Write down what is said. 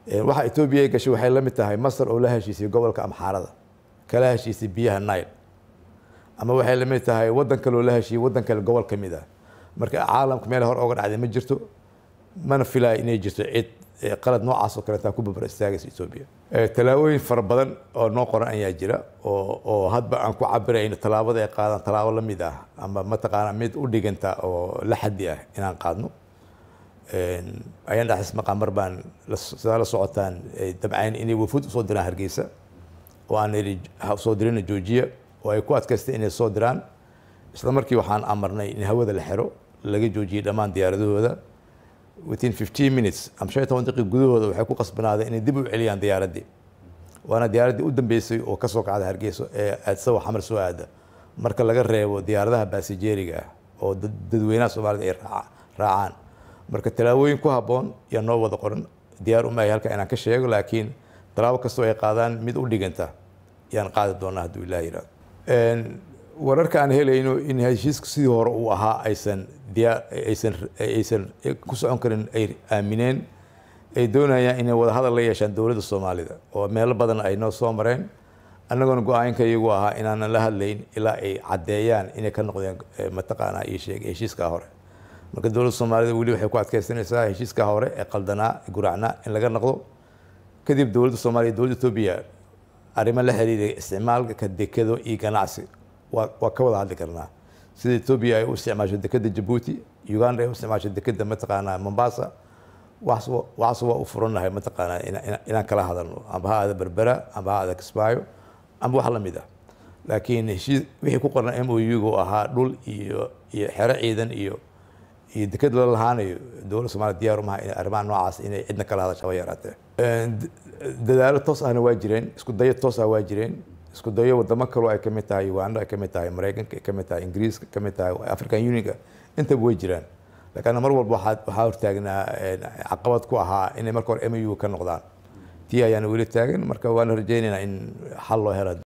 Waxa Etoobiya ay gashay waxay la mid tahay Masar oo la heshiisay gobolka Amxaarada, kala heshiisay biyaha Nile, ama waxay la mid tahay waddan kale oo la heshiiyey waddan kale gobol ka mid ah. Marka caalamka meel hore oga dhacday ma jirto, mana filaya inay jirto cid qalad noocaas oo kaleetaa ku barbar istaagaysa Etoobiya. Tallaabooyin fara badan oo noo qoran ayaa jira oo hadba aan ku cabirayno tallaabada ay qaadaan tallaabo la mid ah ama mataqaanaa mid u dhiganta oo la xaddi ah inaan qaadno. Ayaan dhexis maqaan mar baan sidaa la socotaan dabcayn inay wafuud usoo diraan Hargeysa oo aan nidhi ha usoo dirina, joojiya, oo ay ku adkaystay inay soo diraan. Isla markii waxaan amarnay in hawada la xiro, laga joojiyey dhammaan diyaaradahooda. Within 15 minutes ama 15 daqiiq gudahooda waxay ku qasbanaadeen inay dib u celiyaan diyaaraddii, waana diyaaraddii u dambeysay oo kasoo kacda Hargeysa ee Aadsawa Xamar soo aada, marka laga reebo diyaaradaha baasijeeriga ah oo dadweynaha Soomaalida ay raacaan. Marka tallaabooyin ku habboon yaa noo wada qoran. Diyaar uma ahi halka inaan ka sheego, laakiin tallaabo kastoo ay qaadaan mid u dhiganta yaan qaadi doonaa hadduu Ilaah yidhaahdo. Wararka aan helayno in heshiisku sidii hore uu ahaa aysan diyaar aysan ku socon karin, ay aamineen, ay doonayaan inay wada hadal la yeeshaan dowladda Soomaalida oo meelo badan ay noo soo mareen, annagoona go-aanka iyagu ahaa inaanan la hadlayn ilaa ay caddeeyaan inay ka noqdeen mataqaanaa ii sheeg heshiiskaa hore. Marka dowladda Soomaalida weli waxay ku adkaysanaysaa heshiiskaa hore ee qaldanaa, guracnaa in laga noqdo. Kadib dowladda Soomaaliya, dowladda Etoobiya arrimo la xiriira isticmaalka dekado iyo ganacsi waa ka wada hadli karnaa, sida Etoobiya ay u isticmaasho dekada Jabuuti, Uganda ay u isticmaasho dekada mataqaanaa Mombasa. Waxaas waa u furannahay mataqaanaa inaan kala hadalno, amba ha aada Berbera amba ha aada Kismaayo amba wax la mid ah. Laakiin heshiis wixii ku qorna MOU-ga oo ahaa dhul iyo xero ciidan iyo dekad la lahaanayo, dowladda Soomaaliya diyaar umaha in arrimaha noocaas inay cidna kala hadasho haba yaraatee. Dadaalo toos ahna waa jireen, isku dayo toos ah waa jireen, isku dayo wadamo kaloo ay kamid tahay Uganda, ay kamid tahay Maraykanka, ay kamid tahay Ingiriiska, kamid tahay African Unionka, intaba way jiraan. Laakiin mar walba waxaa hortaagnaa caqabad ku ahaa inay marka hore MOU ka noqdaan. Tii ayaana weli taagan. Marka waana rajaynaynaa in xal loo helo.